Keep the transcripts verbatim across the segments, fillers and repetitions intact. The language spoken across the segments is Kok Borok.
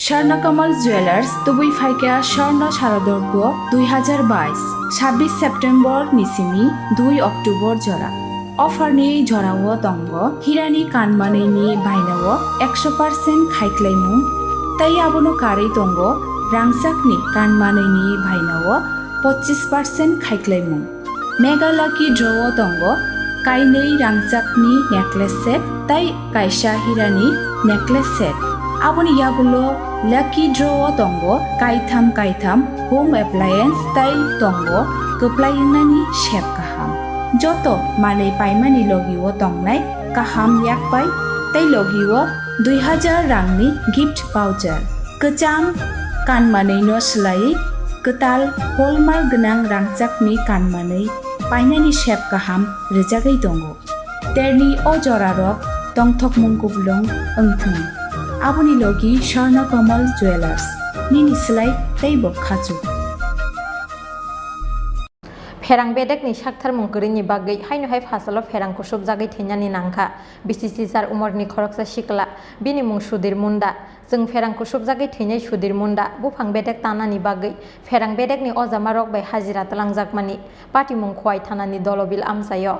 Swarna Kamal Jewelers, tubui phaikha Swarna Sharadorgo dui hazar bais, sabbish September ni simi dui October jora. Offer ni jorao tongo hirani kanmanwi ni bainao ekso percent khaiklaimung, tei abono karwi tongo rangchakni kanmanwi ni bainao pochis percent khaiklaimung. Mega Lucky Draw o tongo kainwi rangchakni necklace set tei kaisa hirani necklace set. Aboni yagulo Lucky Draw o tongo kaitham kaitham home appliance tei tongo kwplai wngnani sep kaham. Joto manwi paimani logi o tongnai kaham yakpai tei logi o dui hazar rangni gift voucher. Kwcham kanmanwi no swlaiwi kwtal hallmark gwnang rangchakni kanmanwi painani sep kaham rwjagwi tongo. Terni o jorarok tongthokmung kuplung wngthung. Aboni logi Swarna Kamal Jewelers, nini slai teibo khachuk. Pherang bedekni saktharmung kwrwini bagwi haino hai phasalo pherang kusubjagwi thwinani nangkha. B C C sar umorni khoroksa sikla, bini mung Sudhir Munda. Chwng pherang kusubjagwi thwinai Sudhir Munda buphang bedek tanani bagwi pherang bedekni ojamarok bai hajira twlangjakmani patimung Khowai thanani Dolobil amchaio.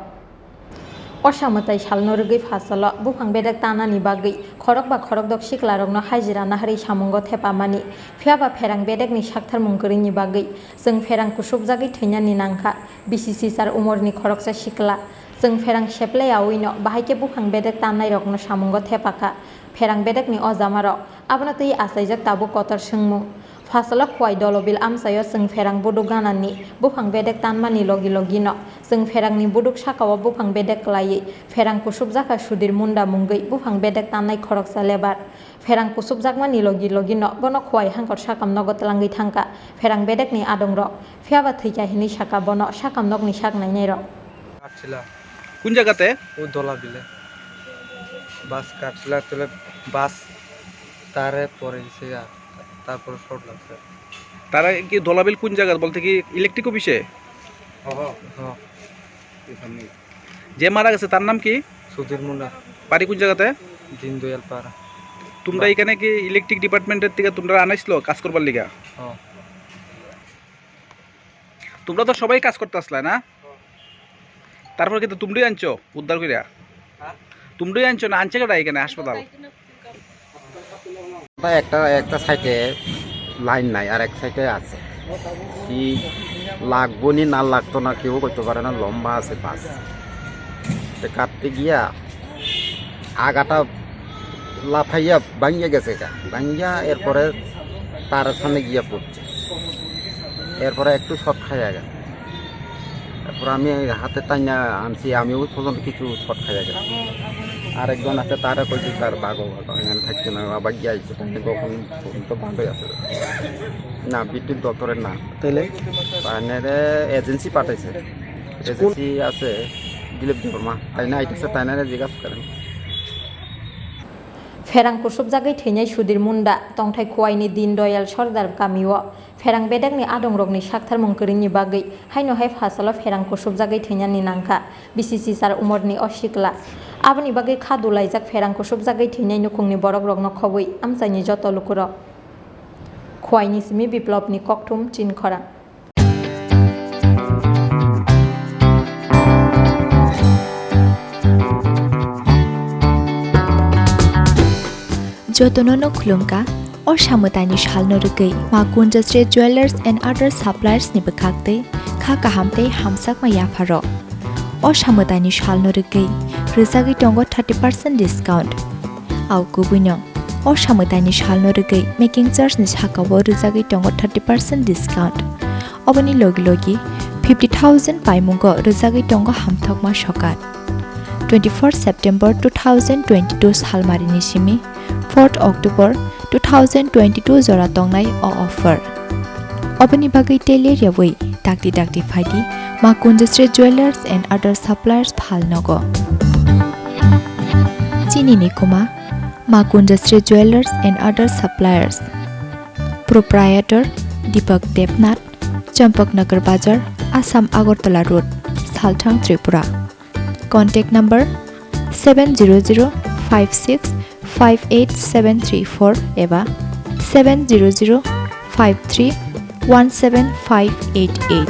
Osa mwtai salno rwgwi phasalo buphang bedek tanani bagwi khorokba khorokdok siklarokno hajira naharwi samungo thepamani, phiyaba pherang bedekni saktharmung kwrwini bagwi chwng pherang kusubjagwi thwinani nangkha. B C C sar umorni khoroksa sikla, chwng pherang seplai awino bahai khe buphang bedek tannairokno samungo thepakha pherang bedekni ojamarok. Abono twi achaijak tabuk kotor swngmung. Phasalo Khowai Dolobil amchaio chwng pherang buduk ganani buphang bedek tanmani logi logino chwng pherangni buduk sakao buphang bedek kwlaiwi pherang kusubjakha Sudhir Munda mungwi buphang bedek tannai khoroksa lebar. Pherang kusubjakmani logi logino bono Khowai hangkor sakam nogo twlangwi thangkha pherang bedekni adongrok. Phiyaba thwikha hinwi sakha bono sakam nokni sak nainairok. Katsila. কোন জায়গাতে? ও দোলাবিলে। বাস কাটছিল, আসলে বাস তারে পড়ে গেছে গা, তারপরে শর্ট লাগছে। তারা কি দোলাবিল কোন জায়গা বলতে কি ইলেকট্রিক অফিসে? হ, হ। হ। যে মারা গেছে তার নাম কি? সুধীর মুন্ডা। বাড়ি কোন জায়গাতে? দীনদয়াল পাড়া। তোমরা বা- এখানে কি ইলেকট্রিক ডিপার্টমেন্টের থেকে তোমরা আনাইছিল কাজ করবার লিগা? হ। তোমরা তো সবাই কাজ করতে আসলা না? তারপর কিন্তু তোমরাই আনছো উদ্ধার করিয়া? হ্যাঁ। তোমরাই আনছো না আনছে কেটা এখানে হাসপাতাল? ওটা একটা, একটা সাইডে লাইন নাই, আর এক সাইডে আছে। কি লাগবো নি না লাগতো না কেউ কইতে পারে না, লম্বা আছে বাস। তো কাটতে গিয়া আগাটা লাফাইয়া ভাঙ্গিয়া গেছে গা। ভাঙ্গিয়া এরপরে তার সামনে গিয়া পড়ছে। এরপরে একটু শর্ট খাইয়া গেল। তারপর আমি হাতে টাইনা আনছি, আমিও পর্যন্ত কিছু শর্ট খাইয়া গেল। আরেকজন আছে, তারা কইছে, "তার বাঘ, বাঘ, এখানে থাকতে না, আবার গিয়া আইছে, তাই কখন পর্যন্ত ভালোই আছে।" না, বিদ্যুৎ দপ্তরের না। তাইলে? মানে এজেন্সি পাঠাইছে। কোন? এজেন্সি আছে দিলীপ দেববর্মা, তাই না আইতেছে, তাই না জিজ্ঞাসা করেন। Pherang kusubjagwi thwinai Sudhir Munda tongthai Khowaini Deen Dayal Sardar kamio pherang bedekni adongrokni saktharmung kwrwini bagwi haino hai phasalo pherang kusubjagwi thwinani nangkha B C C sar umorni o sikla. Aboni bagwi kha dulaijak pherang kusubjagwi thwinai nukhungni borokrokno khobwi amchaini joto lukurok. Khowaini simi Biplopni kokthum Chinkhorang. Jotono no khulumkha, o samwtaini salno rwgwi Ma Kunjasri Jewellers and Other Suppliers ni bwkhak twi kha kaham tei hamjakma yapharo. O samwtaini salno rwgwi rwjagwi tongo thirty percent discount. Au kubuino. O samwtaini salno rwgwi making charge ni sakao rwjagwi tongo thirty percent discount. Oboni logi logi fifty thousand paimungo rwjagwi tongo hamthokma sokat. Twenty-four September two thousand twenty-two salmarini simi fourth October two thousand twenty-two jora tongnai o offer. Oboni bagwi tele ryawi dakti dakti phaidi Ma Kunjasri Jewellers and Other Suppliers phalnogo. Chini ni kuma Ma Kunjasri Jewellers and Other Suppliers. Proprietor Deepak Debnath, Champaknagar Bazar, Assam Agartala Road, Salthang, Tripura. Contact number seven zero zero five six five eight seven three four eba seven zero zero five three one seven five eight eight.